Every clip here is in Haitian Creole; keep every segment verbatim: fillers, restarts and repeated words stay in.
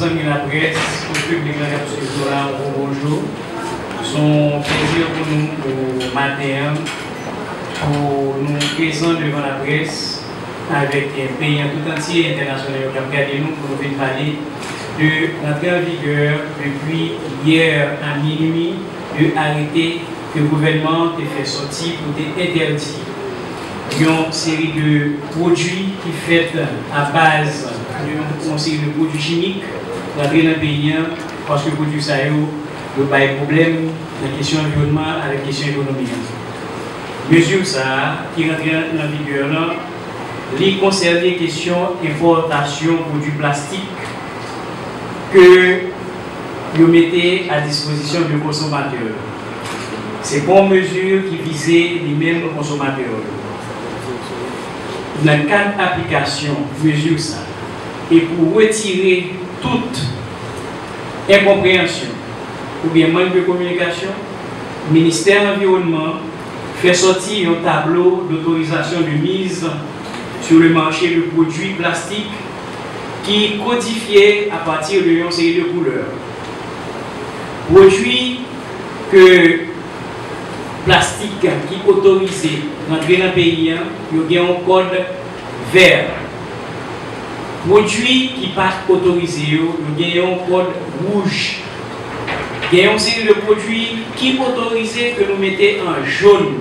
Zanmi laprès, tout piblik la k ap swiv nou la, yon gwo bonjou. Se yon plezi pou nou pou maten an, pou nou prezan devan laprès avèk, eh, peyi an tout antye, entènasyonal yo k ap gade nou, pou nou vin pale de rantre an vigè depi yè a minui de arete ke gouvènman an te fè sòti pou te entèdi yon seri de pwodui ki fèt a baz de yon, yon seri de pwodui chimik rantre nan peyi an, paske pwodui sa yo, yo bay pwoblèm nan kesyon anviwònman avèk kesyon ekonomi an. Mezi sa a ki rantre an vigè lan, li konsène kesyon enpòtasyon pwodui plastik ke yo mete a dispozisyon de konsomatè yo. Se pa yon mezi ki vize li menm konsomatè yo. Nan kad aplikasyon mezi sa, e pou retire tout enkonpreyansyon oubyen mank de kominikasyon, Ministè Anviwònman fè sòti yon tablo d'autorisation de mise sur le marché de produits plastiques ki kodifye a pati de yon seri de koulè. Pwodui ke plastik ki otorize rantre nan peyi an, yo gen yon kòd vè. Pwodui ki pa otorize yo, yo gen yon kòd wouj. Gen yon seri de pwodui ki otorize ke nou mete an jòn.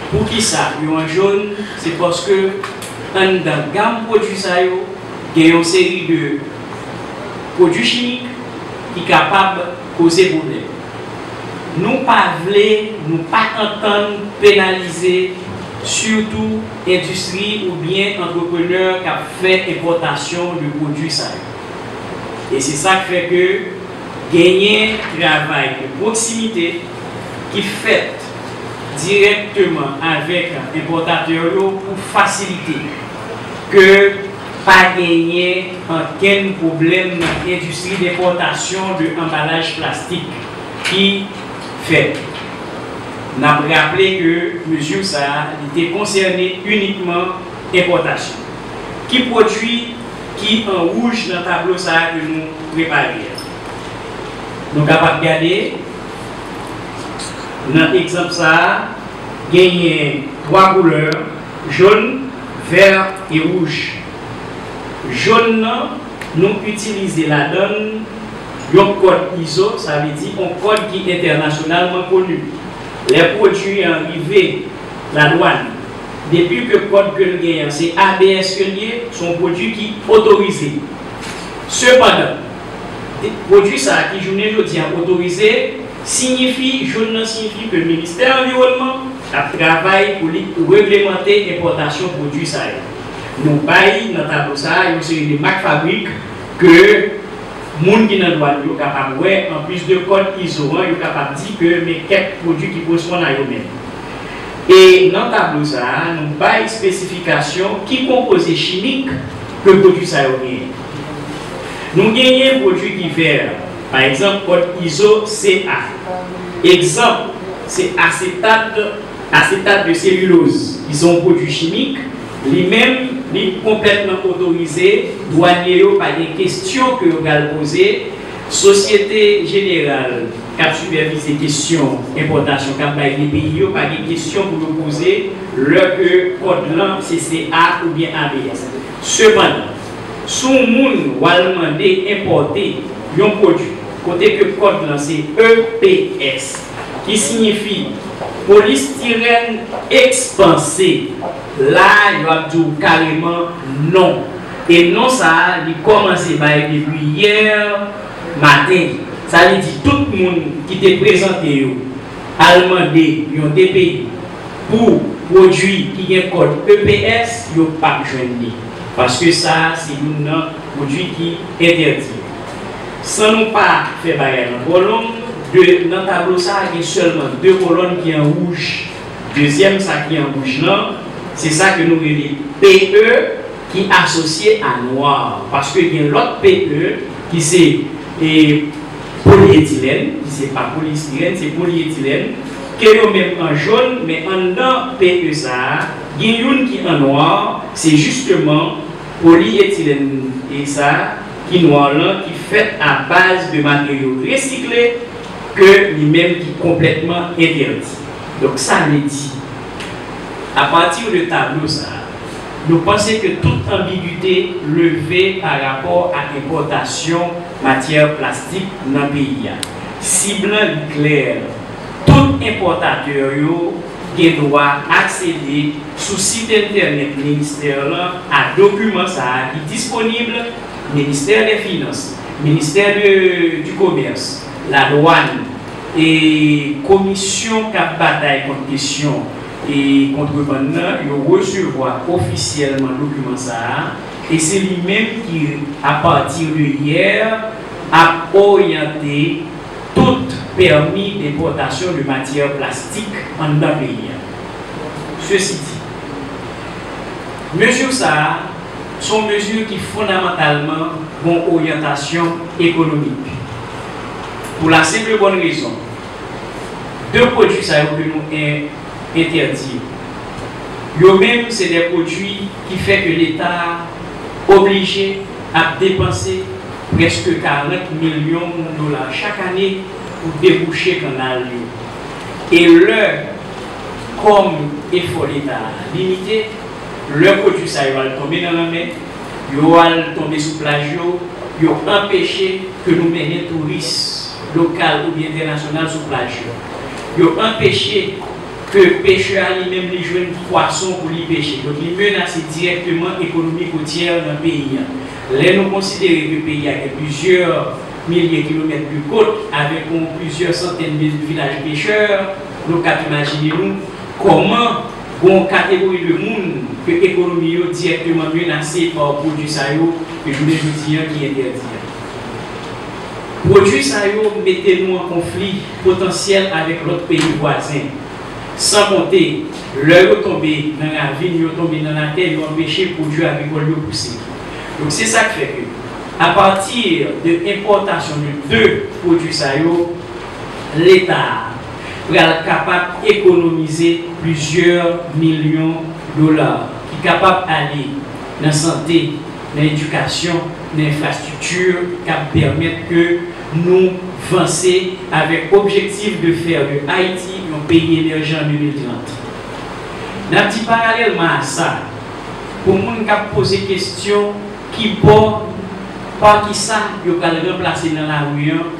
Poukisa yo an jòn? Se paske anndan gam pwodui sa yo, gen yon seri de pwodui chimik ki kapab koze pwoblèm. Nou pa vle, nou pa antann penalize sitou endistri oubyen antreprenè k ap fè enpòtasyon de pwodui sa yo. E se sa k fè ke genyen travay de pwoksimite ki fèt dirèkteman avèk enpòtatè yo pou fasilite ke pa genyen okenn pwoblèm nan endistri de enpòtasyon de anbalaj plastik ki fèt. N ap raple ke mezi sa a, li te konsène inikman enpòtasyon. Ki pwodui ki an wouj nan tablo sa a ke nou prepare a? Nou kapab gade nan egzanp sa a, genyen twa koulè, jòn, vè e wouj. Jòn nan, nou itilize ladan l yon kòd izo, sa vle di yon kòd ki entènasyonalman koni. Lè pwodui an rive ladwàn, depi ke kòd ke l genyen an se A B S ke l ye, se yon pwodui ki otorize. Sepandan, pwodui sa a ki jounen jodi a otorize, siyifi, jòn nan siyifi ke Ministè Anviwònman ap travay pou li reglemante enpòtasyon pwodui sa yo. Nou bay nan tablo sa a yon seri de mak fabrik ke moun ki nan dwàn yo kapab wè, anplis de kòd izo an, yo kapab di ke men kèk pwodui ki koresponn a yo menm. E nan tablo sa a, nou bay espesifikasyon ki konpoze chimik ke pwodui sa yo genyen. Nou genyen pwodui ki vè, pa egzanp, kòd izo C A. Egzanp, se asetat, asetat de seliloz, ki se yon pwodui chimik, li menm, li konplètman otorize, dwanye yo pa gen kesyon ke yo pral poze, sosyete jeneral k ap sipèvize kesyon enpòtasyon k ap bay de peyi yo pa gen kesyon pou yo poze lè ke kòd lan se C A oubyen A B S. Sepandan, si yon moun w al mande enpòte yon pwodui kote ke kòd lan se E P S, ki siyifi polistirèn ekspanse, la yo ap di w kareman non. E non sa a, li kòmanse bay depi yè maten. Sa vle di tout moun ki te prezante yo al mande yon D P I pou pwodui ki gen kòd E P S, yo p ap jwenn li. Paske sa a se youn nan pwodui ki entèdi. San nou pa fè bagay lan twò long, de, nan tablo sa a, gen sèlman de kolòn ki an wouj. Dezyèm, sa ki an wouj lan, se sa ke nou rele P E, ki asosye a nwa. Paske gen lòt P E ki se, e, polyetilèn, ki se pa polyestirène, se polyetilèn, ke yo menm an jòn, men anndan P E sa a, gen youn ki an nwa, se jisteman polyetilèn e sa a, kinwa lan ki fèt a baz de materyo resikle ke li menm ki konplètman entèdi. Donk, sa vle di, apati de tablo sa a, nou panse ke tout anbigite leve pa rapò a enpòtasyon matyè plastik nan peyi a. Sib lan li klè, tout enpòtatè yo gen dwa aksede sou sit entènèt ministè lan a dokiman sa a ki disponib, ministè dè finans, ministè de, du commerce, la douane, e komisyon k ap batay kont kesyon e kontrebann nan, yo resevwa ofisyèlman dokiman sa a, e se li menm ki, apati de yè, ap oryante tout pèmi denpòtasyon de matyè plastik anndan peyi a. Sesi di, mezi sa a se yon mezi ki fondamantalman gen yon oryantasyon ekonomik. Pou la senp e bòn rezon, de pwodui sa yo ke nou en-, entèdi yo, yo menm se de pwodui ki fè ke Leta oblije ap depanse prèske karant milyon dola chak ane pou debouche kannal yo. E lè, kòm efò Leta a limite, lè pwodui sa yo al tonbe nan lanmè, yo al tonbe sou plaj yo, yo anpeche ke nou mennen touris lokal oubyen entènasyonal sou plaj yo. Yo anpeche ke pechè a li menm li jwenn pwason pou li peche. Donk, li menase dirèkteman ekonomi kotyè nan peyi a. Lè nou konsidere ke peyi a gen plizyè milye kilomèt de kot, avèk yon plizyè santèn de vilaj pechè, nou ka imajine nou kòman gen yon kategori de moun ke ekonomi yo dirèkteman menase pa pwodui sa yo ke jounen jodi a ki entèdi a. Pwodui sa yo mete nou an konfli potansyèl avèk lòt peyi vwazen. San konte, lè yo tonbe nan ravin, yo tonbe nan latè, yo anpeche pwodui agrikòl yo pouse. Donk, se sa k fè ke, apati de enpòtasyon de de pwodui sa yo, Leta a pral kapab ekonomize plizyè milyon dola ki kapab ale nan sante, nan edikasyon, nan enfrastrikti k ap pèmèt ke nou vanse avèk objektif de faire de Haïti yon peyi emèjan an de mil trant. N ap di paralèlman a sa, pou moun k ap poze kesyon ki bò, pa kisa yo pral ranplase nan lari an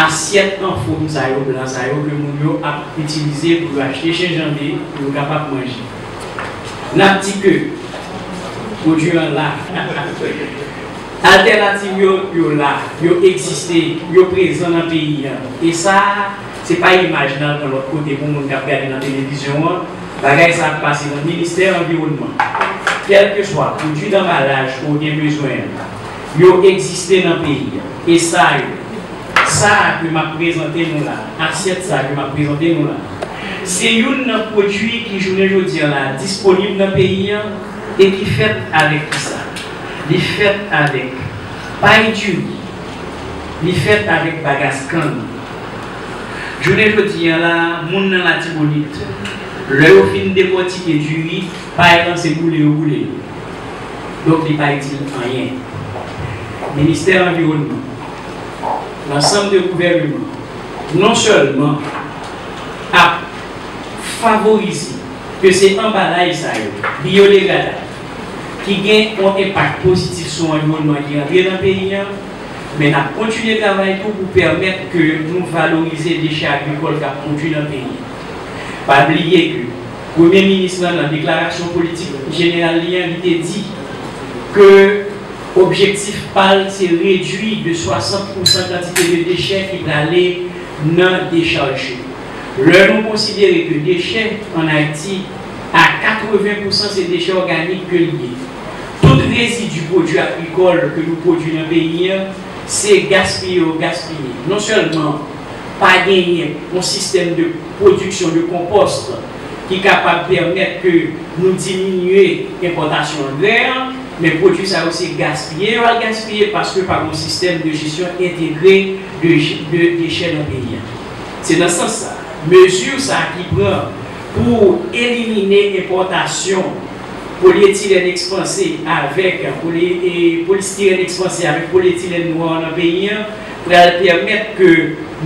asyèt an fwom sa yo, blan sa yo ke moun yo ap itilize pou yo achte chenjande pou yo kapab manje. N ap di ke pwodui an la. Altènativ yo, yo la, yo egziste, yo prezan nan peyi a. E sa, se pa imaj n al pran lòt kote pou moun k ap gade nan televizyon an. Bagay sa ap pase nan Ministè Anviwònman. Kèlkeswa pwodui danbalaj ke w gen bezwen an, yo egziste nan peyi a. E sa yo, sa a ke m ap prezante nou la, asyèt sa a ke m ap prezante nou la, se youn nan pwodui ki jounen jodi a la disponib nan peyi a e ki fèt avèk kisa? Li fèt avèk pay diri, li fèt avèk bagas kann. Jounen jodi a la, moun nan Latibonit, lè yo fin dekòtike diri, pay lan se boule yo boule l. Donk, li pa itil anyen. Ministè Anviwònman, lansanm de gouvènman, non sèlman ap favorize ke se anbalaj sa yo, biyodegradab, ki gen yon enpak pozitif sou anviwònman ki rantre nan peyi a, men n ap kontinye travay tou pou pèmèt ke nou valorize dechè agrikòl k ap pwodui nan peyi a. Pa bliye ke Premye Minis lan, nan deklarasyon politik jeneral li an, li te di ke objektif pa l se redui de swasant pousan kantite de dechè ki prale nan dechaj yo. Lè nou konsidere ke dechè ann Ayiti, a katreven pousan se dechè òganik ke l ye. Tout rezidi pwodui agrikòl ke nou pwodui nan peyi a, se gaspiye yo gaspiye. Non sèlman pa genyen yon sistèm de pwodiksyon de konpòs ki kapab pèmèt ke nou diminye enpòtasyon angrè an, men pwodui sa yo se gaspiye yo al gaspiye paske pa gen yon sistèm de jesyon entegre de, de dechè nan peyi a. Se nan sans sa, mezi sa ki pran pou elimine enpòtasyon Polyetilèn ekspanse avèk polye, e, polistirèn ekspanse avèk polyetilèn nwa nan peyi a pral pèmèt ke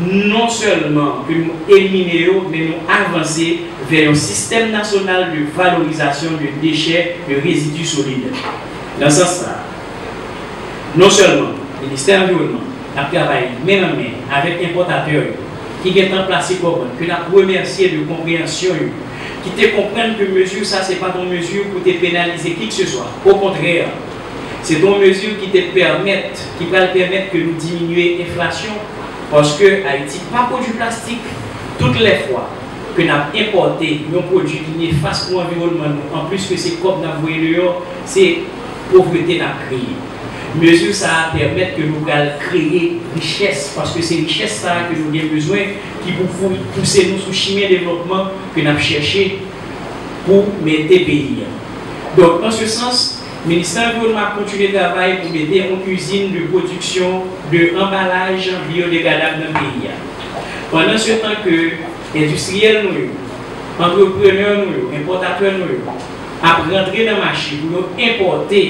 non sèlman ke nou elimine yo, men nou avanse vè yon sistèm nasyonal de valorizasyon de dechè, de rezidi solid. Nan sans sa, non sèlman Ministè Anviwònman ap travay men nan men avèk enpòtatè yo ki gentan plase kòmann, ke n ap remèsye de konpreyansyon yo, ki te konprann ke mezi sa se pa t yon mezi pou te penalize kikseswa. Okontrè, se t yon mezi ki te pèmèt, ki pral pèmèt ke nou diminye enflasyon, paske Ayiti pa pwodui plastik. Tout lè fwa ke n ap enpòte yon pwodui ki nefas pou anviwònman nou, anplis ke se kòb n ap voye deyò, se povrete n ap kreye. Mezi sa a pèmèt ke nou pral kreye richès, paske se richès sa a ke nou gen bezwen ki pou pou- pouse nou sou chimen devlòpman ke n ap chèche pou mete peyi a. Donk, an se sans, Ministè Anviwònman ap kontinye travay pou mete yon izin de pwodiksyon de anbalaj biyodegradab nan peyi a. Pandan se tan ke endistriyèl nou yo, antreprenè nou yo, enpòtatè nou yo ap rantre nan mache pou yo enpòte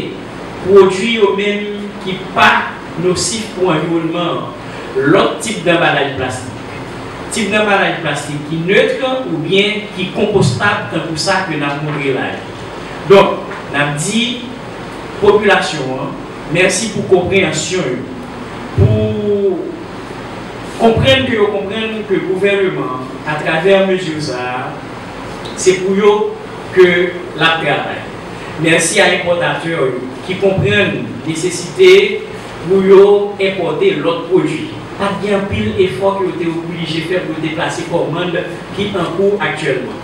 pwodui yo menm ki pa nosif pou anviwònman an, lòt tip danbalaj plastik. Tip danbalaj plastik ki netre oubyen ki konpostab, tankou sa ke n ap montre la yo. Donk, n ap di popilasyon an mèsi pou konpreyansyon yo, pou konprann ke yo konprann ke gouvènman an, atravè mezi sa a, se pou yo ke l ap travay. Mèsi a enpòtatè yo ki konprann nesesite pou yo enpòte lòt pwodui. Pa t gen anpil efò ke yo te oblije fè pou yo te plase kòmann ki an kou aktyèlman.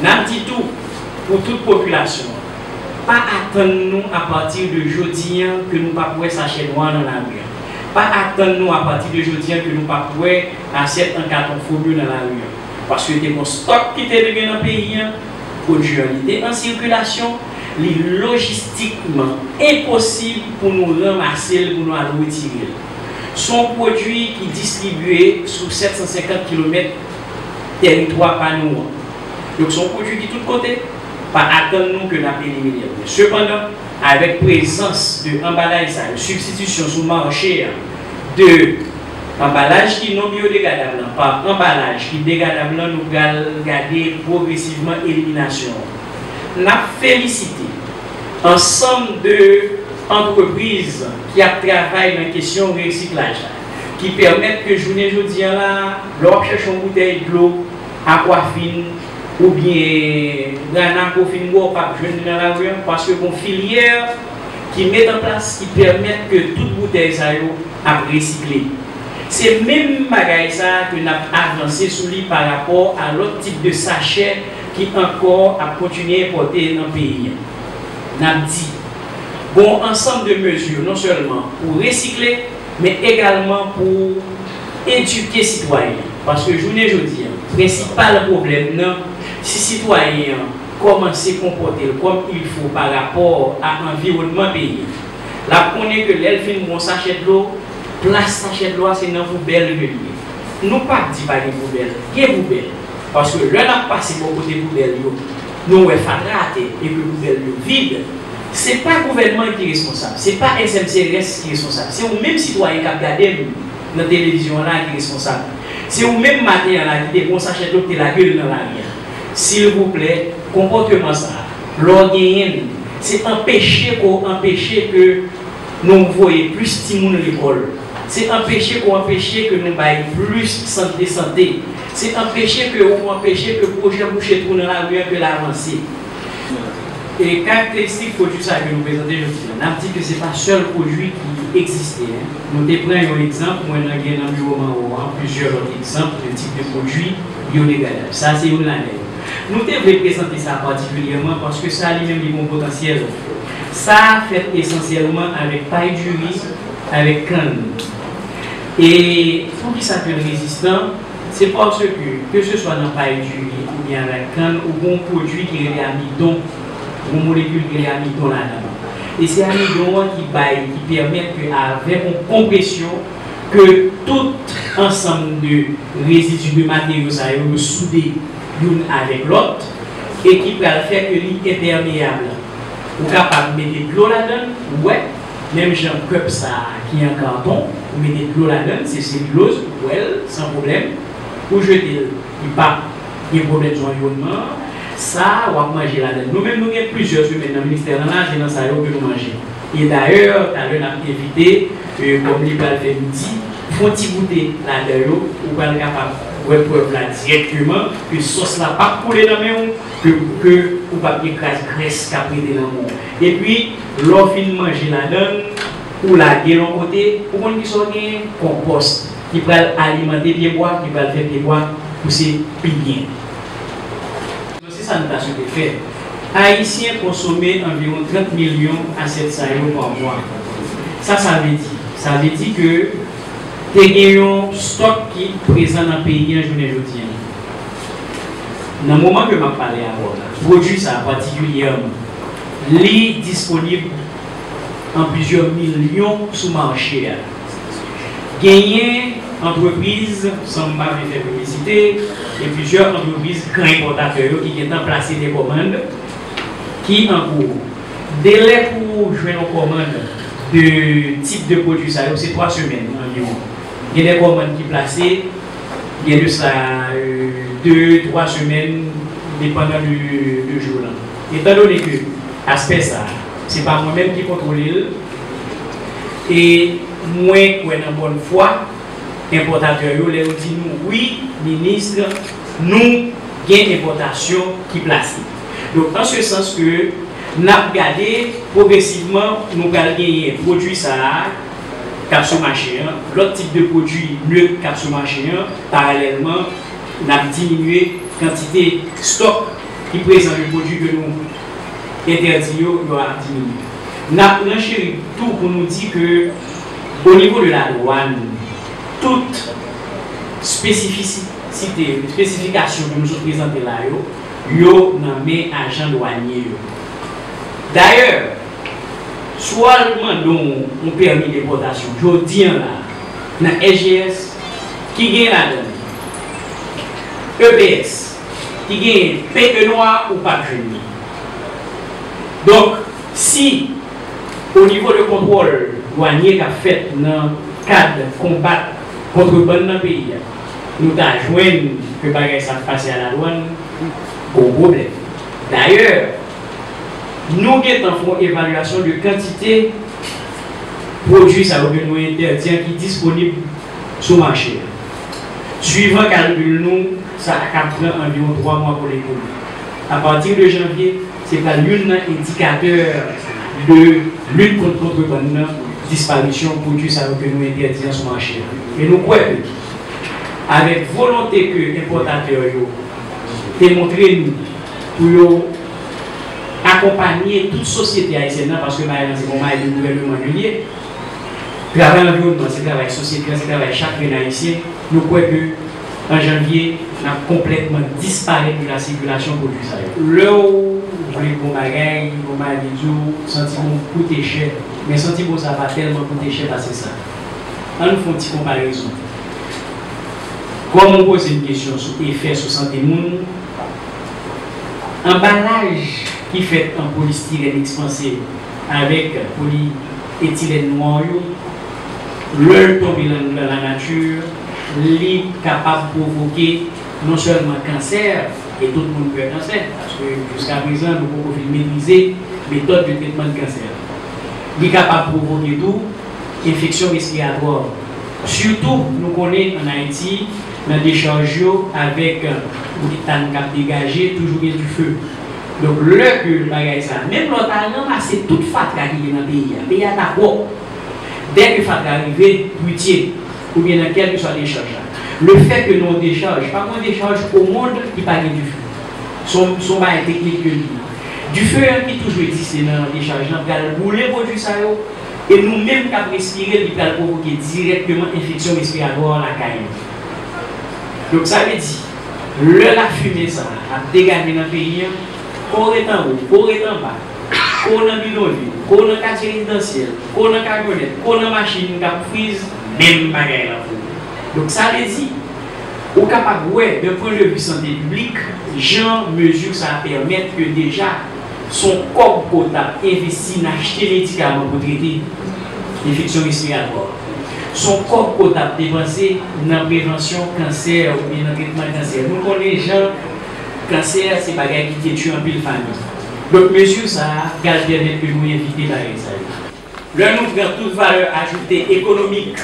N ap di tou, pou tout popilasyon an, pa atann nou apati de jodi a ke nou p ap wè sachè nwa nan lari a. Pa atann nou apati de jodi a ke nou p ap wè asyèt an katon fo yo nan lari a. Paske te gen yon stòk ki te gen nan peyi a, pwodui an li te an sikilasyon, li lojistikman enposib pou nou ranmase l, pou nou al retire l. Se yon pwodui ki distribye sou sèt san senkant kilomèt tèritwa pa nou an. Donk, se yon pwodui ki tout kote, pa atann nou ke n ap elimine l. Men sepandan, avèk prezans de anbalaj sa yo, sibstitisyon sou mache a de anbalaj ki non biyodegradab lan pa anbalaj ki degradab lan, nou pral gade pwogresivman eliminasyon an. N ap felisite ansanm de antrepriz ki ap travay nan kesyon resiklaj la, ki pèmèt ke jounen jodi a la, lè w ap chèche yon boutèy dlo Aquafin oubyen Rana ke w fin bwè, w p ap jwenn li nan lari a, paske gen yon filyè ki met an plas ki pèmèt ke tout boutèy sa yo ap resikle. Se menm bagay sa a ke n ap avanse sou li pa rapò a lòt tip de sachè ki ankò ap kontinye enpòte nan peyi a. N ap di, gen yon ansanm de mezi non sèlman pou resikle, men egalman pou edike sitwayen an. Paske jounen jodi a, prensipal pwoblèm nan, si sitwayen an kòmanse konpòte l kòm il fo pa rapò a anviwònman peyi a, l ap konnen ke lè l fin bwè yon sachè dlo, plas sachè dlo a se nan poubèl ke l ye. Nou p ap di pa gen poubèl, gen poubèl. Paske lè n ap pase bò kote poubèl yo, nou wè fatra atè e ke poubèl yo vid. Se pa gouvènman ki responsab, se pa S M C R S ki responsab, se ou menm sitwayen k ap gade m nan televizyon an la ki responsab. Se ou menm maten an la ki te pran yon sachè dlo ki te lage l nan lari a. Silvouplè, konpòteman sa a, lè w genyen l, se anpeche ke w anpeche ke nou voye plis timoun lekòl. Se anpeche ke w anpeche ke nou bay plis sant de sante. Se anpeche ke w anpeche ke pwojè bouche twou nan lari a ke l avanse. E karakteristik pwodui sa ke nou prezante jodi a, n ap di ke se pa sèl pwodui ki egziste, en. Nou te pran yon egzanp, mwen nan gen nan biwo m anwo a, plizyè lòt egzanp de tip de pwodui biyodegradab. Sa se youn ladan yo. Nou te vle prezante sa patikilyèman paske sa li menm li gen yon potansyèl. Sa fèt esansyèlman avèk pay diri, avèk kann. E poukisa ke l rezistan? Se paske, keseswa nan pay diri oubyen avèk kann, ou gen yon pwodui ki rele amidon, yon molekil ki rele amidon ladan l. E se amidon an ki bay, ki pèmèt ke avèk yon konpresyon, ke tout ansanm de rezidi de materyo sa yo, yo soude youn avèk lòt, e ki pral fè ke li enpèmeyab. Ou kapab mete dlo ladan l, ou wè, menm jan cup sa a ki an katon, ou mete dlo ladan l, se, se dlo, ou bwè l san pwoblèm, ou jete l, li p ap gen pwoblèm sou anviwònman an. Sa a, w ap manje ladan l. Nou menm, nou gen plizyè semèn nan ministè lan la, se nan sa yo ke nou manje. E dayè, talè n ap envite, e, kòm li pral fè midi, fè yon ti goute ladan yo, ou pral kapab wè prèv la dirèkteman ke sòs la p ap koule nan men w, ke, ke ou p ap gen kras grès k ap rete nan men w. Epi, lè w fin manje ladan l, ou lage l yon kote, ou konn kisa w genyen? Konpòs. Li pral alimante pyebwa, li pral fè pyebwa pouse pi byen. Se sa nou ta swete fè. Ayisyen konsome anviwon trant milyon asyèt sa yo pa mwa. Sa sa vle di? Sa vle di ke te gen yon stòk ki prezan nan peyi an jounen jodi an. Nan moman ke m ap pale avè w la, pwodui sa a patikilyèman, li disponib an plizyè milyon sou mache a. Genyen antrepriz, san m pa vle fè piblisite, gen plizyè antrepriz gran enpòtatè yo ki gentan plase de kòmann ki an kou. Delè pou jwenn yon kòmann de tip de pwodui sa yo, se twa semèn anviwon. Gen de kòmann ki plase, gen de sa, euh, de, twa semèn, depandan de, de jou lan. Etandone ke aspè sa, se pa mwen menm ki kontwole l, e mwen kwè nan bòn fwa enpòtatè yo lè yo di nou, wi, minis, nou gen enpòtasyon ki plase. Donk, an se sans ke n ap gade pwogresivman, nou pral genyen pwodui sa a k ap sou mache an, lòt tip de pwodui nèt k ap sou mache an, paralèlman, n ap diminye kantite stòk ki prezan de pwodui ke nou entèdi yo, yo ap diminye. N ap rancheri tou pou nou di ke, o nivo de ladwàn, tout espesifisite, espesifikasyon ke nou sot prezante la yo, yo nan men ajan dwanye yo. Dayè, si w al mande yon, yon pèmi depòtasyon, jodi a la, nan S G S, ki gen ladan l E P S, ki gen P E nwa, ou p ap jwenn li. Donk, si o nivo de kontwòl dwanye k ap fèt nan kad konbat kontrebann nan peyi a, nou ta jwenn ke bagay sa ap pase aladwàn, gon pwoblèm. Dayè, nou gentan fè yon evalyasyon de kantite pwodui sa yo ke nou entèdi an ki disponib sou mache a. Swivan kalkil nou, sa ka pran anviwon twa mwa pou l ekoule. Apati de janvye, se pral youn nan endikatè de lit kont kontrebann nan, disparisyon pwodui sa yo ke nou entèdi an sou mache a. E nou kwè ke, avèk volonte ke enpòtatè yo te montre nou pou yo akonpanye tout sosyete ayisyèn nan, paske bagay lan se yon bagay de gouvènman li ye. Travay anviwònman, se travay sosyete a, se travay chak grenn ayisyen. Nou kwè ke an janvye, n ap konplètman disparèt de la sikilasyon pwodui sa yo. Lè w vle bon bagay, bon bagay vle di w santi bon koute chè. Men santi bon sa pa tèlman koute chè pase sa. Ann fè yon ti konparezon. Kòm ou poze m kesyon sou efè sou sante moun, anbalaj ki fèt an polistirèn ekspanse avèk polyetilèn nwa yo, lè l tonbe nan, nan lanati, li kapab pwovoke non sèlman kansè, e tout moun pè kansè, paske jiskaprezan nou poko fin metrize metòd de tretman de kansè. Li kapab pwovoke tou enfeksyon respiratwa. Sitou, nou konnen ann Ayiti, nan dechaj yo, avèk, euh, metàn k ap degaje, toujou gen dife. Donk, lè ke bagay sa, menm lè w ta ranmase tout fatra ki gen nan peyi a, peyi a ta pwòp. Dèke fatra rive, twitye, oubyen nan kèlkeswa dechaj la. Lefètke nan yon dechaj, pa gen yon dechaj o mond ki pa gen dife. Se yon, se yon bagay teknik ke l ye. Dife an ki toujou egziste nan dechaj lan pral boule pwodui sa yo, e nou menm k ap respire l, li pral pwovoke dirèkteman enfeksyon respiratwa lakay nou. Donk, sa vle di, lè lafimen sa a ap degaje nan peyi an, ke w ret anwo, ke w ret anba, ke w nan bidonvil, ke w nan katye rezidansyèl, ke w nan kamyonèt, ke w nan machin k ap friz, menm bagay la pou ou. Donk, sa vle di, ou kapab wè, d'un point de vue sante piblik, jan mezi sa a pèmèt ke deja Se yon kòb ke w t ap envesti nan achte medikaman pou trete enfeksyon respiratwa. Se yon kòb ke w t ap depanse nan prevansyon kansè oubyen nan tretman kansè. Nou konnen jan kansè se bagay ki detwi anpil fanmi. Donk, mezi sa a pral pèmèt ke nou evite bagay sa yo. Lè nou pran tout valè ajoute ekonomik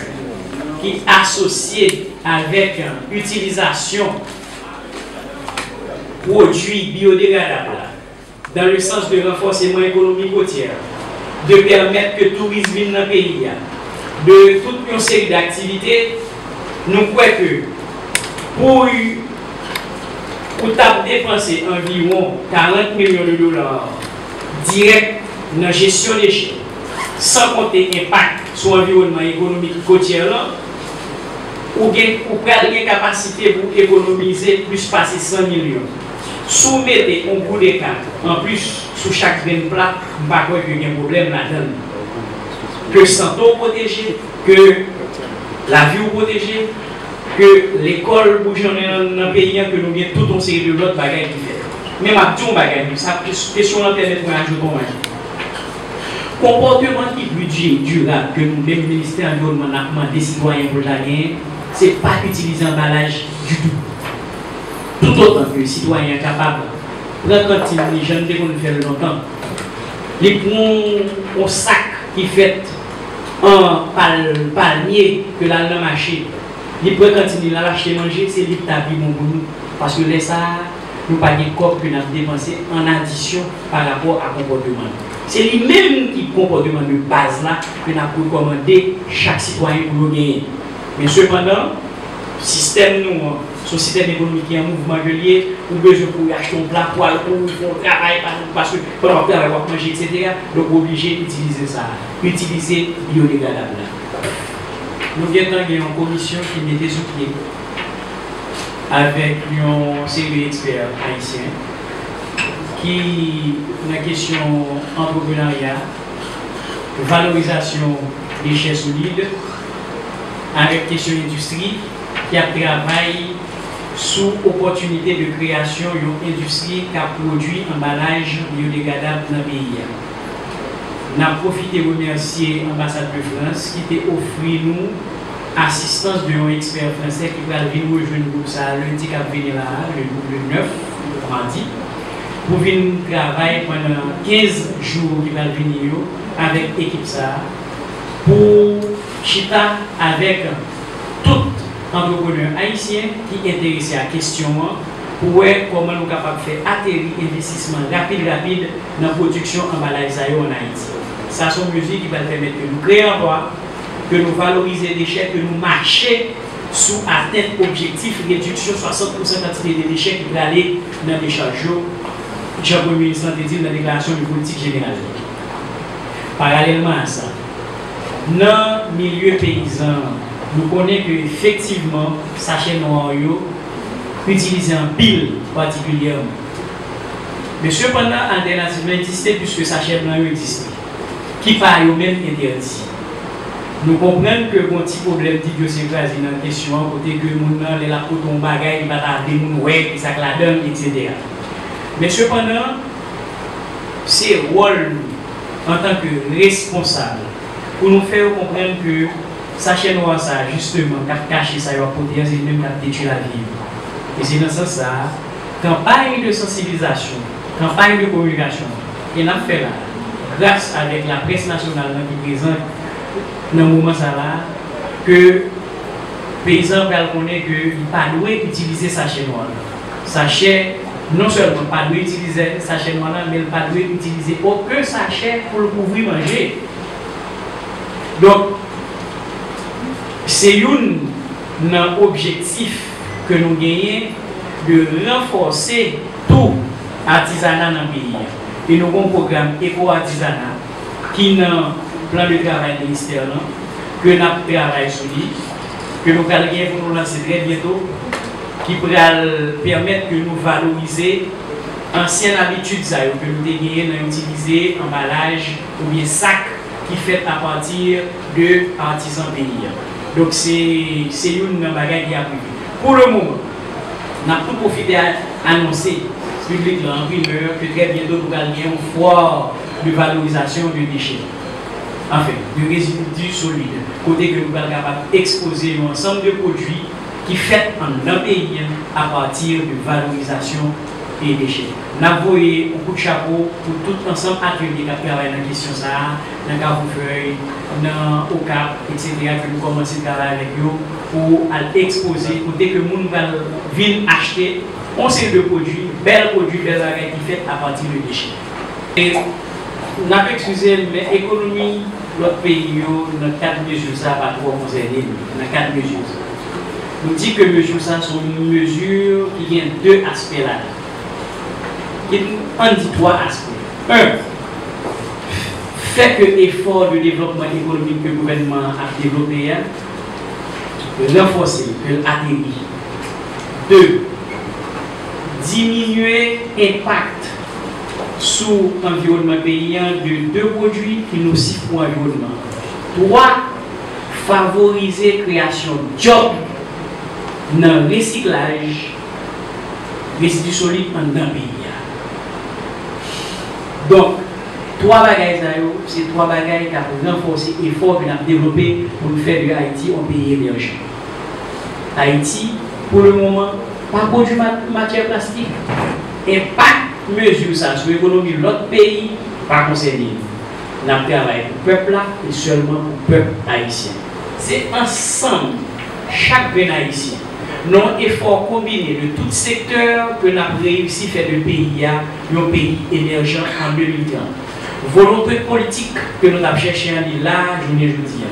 ki asosye avèk itilizasyon pwodui byodegradab la, dans le sens de ranfòseman ekonomi kotyè, de pèmèt ke touris vin nan peyi a, de tout yon seri d'aktivite, nou kwè ke pou y- ou t ap depanse anviwon karant milyon de dola dirèk nan jesyon dechè, san konte enpak sou anviwònman ekonomik kotyè lan, ou gen, ou pral gen kapasite pou ekonomize plis pase san milyon. Si w mete yon gou de kat anplis sou chak grenn pla, m pa kwè ke gen pwoblèm ladan l. Ke sante w pwoteje, ke lavi w pwoteje, ke lekòl boujonnen nan, nan peyi an, ke nou gen tout yon seri de lòt bagay ki fèt. Men m ap di yon bagay, sa, kesyon an pèmèt mwen ajoute yon bagay. Konpòteman ki pli di- dirab ke nou menm Ministè Anviwònman n ap mande sitwayen pou l ta genyen, se pa itilize anbalaj ditou. Toutotan ke sitwayen an kapab pran kantin li jan n te konn fè l lontan, li pran yon sak ki fèt an pal- palmye ke l al nan mache, li pran kantin li, l al achte manje, se li ki ta pi bon pou nou. Paske lè sa a, nou pa gen kòb ke n ap depanse an adisyon pa rapò a konpòteman nou. Se li menm ki konpòteman de baz la ke n ap rekòmande chak sitwayen pou yo genyen. Men sepandan, sistèm nou an, se yon sistèm ekonomik ki an mouvman ke l ye, ou bezwen kouri achte yon pla pwal, kouri fè yon travay, pa- paske pandan w ap travay, w ap manje, etsetera. Donk, ou oblije itilize sa a. Itilize byodegradab la. Nou gentan gen yon komisyon ki mete sou pye avèk yon seri de ekspè ayisyen ki nan kesyon antreprenarya, valorizasyon dechè solid, avèk kesyon endistri ki ap travay sou opòtinite de kreyasyon yon endistri k ap pwodui anbalaj byodegradab nan peyi a. N ap pwofite remèsye Anbasad de Frans ki te ofri nou asistans de yon ekspè fransè ki pral vin rejwenn gwoup sa a lendi k ap vini la a, le, le nèf, madi, pou vin travay pandan kenz jou ki pral vini yo avèk ekip sa a, pou chita avèk tout antreprenè ayisyen ki enterese a kesyon an, pou wè kòman nou kapab fè ateri envestisman rapid rapid nan pwodiksyon anbalaj sa yo ann Ayiti. Sa se yon mezi ki pral pèmèt ke nou kreye anplwa, ke nou valorize dechè, ke nou mache sou atent objektif rediksyon swasant pousan kantite de dechè ki prale nan dechaj yo, jan Premye Minis lan te di l nan deklarasyon de politik jeneral li. Paralèlman a sa, nan milye peyizan an, nou konnen ke efektivman sachè nwa yo itilize anpil, patikilyèman. Men sepandan, altènativ lan egziste, piske sachè blan yo egziste, ki pa yo menm entèdi. Nou konprann ke gon ti pwoblèm d'idyosynkrasi nan kesyon an, kote ke moun nan, lè l ap pote yon bagay, li pa ta vle moun wè kisa k ladan l, etsetera. Men sepandan, se wòl nou, antanke responsab, pou nou fè yo konprann ke sachè nwa sa a, jisteman, k ap kache sa yo ap pote an, se li menm k ap detwi lavi yo. E se nan sans sa a, kanpay de sansibilizasyon, kanpay de kominikasyon ke n ap fè la, gras avèk laprès nasyonal lan ki prezan nan moman sa la, ke peyizan an pral konnen ke li pa dwe itilize sachè nwa la. Sachè, non sèlman pa dwe itilize sachè nwa la, men l pa dwe itilize okenn sachè pou l kouvri manje. Donk, se youn nan objektif ke nou genyen de ranfòse tou atizana nan peyi a. E nou gen yon pwogram eko-atizana ki nan plan de travay ministè lan, ke n ap travay sou li, ke nou pral gen pou nou lanse trè byento, ki pral pèmèt ke nou valorize ansyen abitid sa yo ke nou te genyen nan itilize anbalaj oubyen sak ki fèt apati de atizan peyi a. Donk, se, se youn nan bagay ki ap rive. Pou le moman, n ap tou pwofite a- anonse piblik la an primè ke trè byento nou pral gen yon foire de valorisation de déchets, anfen, de résidus solides, kote ke nou pral kapab ekspoze yon ansanm de pwodui ki fèt anndan peyi a apati de valorizasyon e dechè. N ap voye yon kout chapo pou tout ansanm atelye k ap travay nan kesyon sa a, nan Kafoufèy, nan Okap, etsetera, ke nou kòmanse travay avèk yo pou al ekspoze kote ke moun pral vin achte yon seri de pwodui, bèl pwodui, bèl bagay ki fèt apati de dechè. E n ap eskize n, men ekonomi lòt peyi yo nan kad mezi sa a pa twò konsène nou, nan kad mezi sa a. Nou di ke mezi sa a se yon mezi ki gen de aspè ladan. Ki, ann di twa aspè. En, fè ke efò de devlopman ekonomik ke gouvènman an ap devlope a, ranfòse, ke l ateri. De, diminye enpak sou anviwònman peyi a de de pwodui ki nosif pou anviwònman an. Twa, favorize kreyasyon djòb nan resiklaj rezidi solid anndan peyi a. Donk, twa bagay sa yo, se twa bagay k ap ranfòse efò ke n ap devlope pou n fè de Ayiti yon peyi emèjan. Ayiti, pou le moman, pa pwodui ma-, matyè plastik. Enpak mezi sa a sou ekonomi lòt peyi pa konsène nou. N ap travay pou pèp la e sèlman pou pèp ayisyen. Se ansanm, chak grenn Ayisyen, nan yon efò konbine de tout sektè, ke n ap reyisi fè de peyi a yon peyi emèjan an de mil trant. Volonte politik ke nou t ap chèche an, li la jounen jodi a.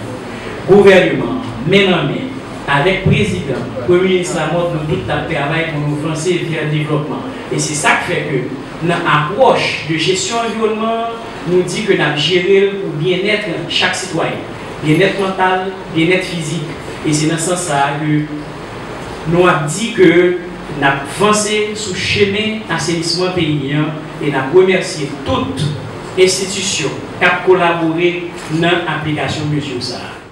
Gouvènman an, men nan men, avèk prezidan, premye minis Lamothe, nou tout t ap travay pou nou vanse vè devlòpman. E se sa k fè ke, nan apwòch de jesyon anviwònman an, nou di ke n ap jere l pou byennèt chak sitwayen, byennèt mantal, byennèt fizik. E se nan sans sa a ke nou ap di ke n ap vanse sou chemen asenisman peyi a e n ap remèsye tout enstitisyon k ap kolabore nan aplikasyon mezi sa a.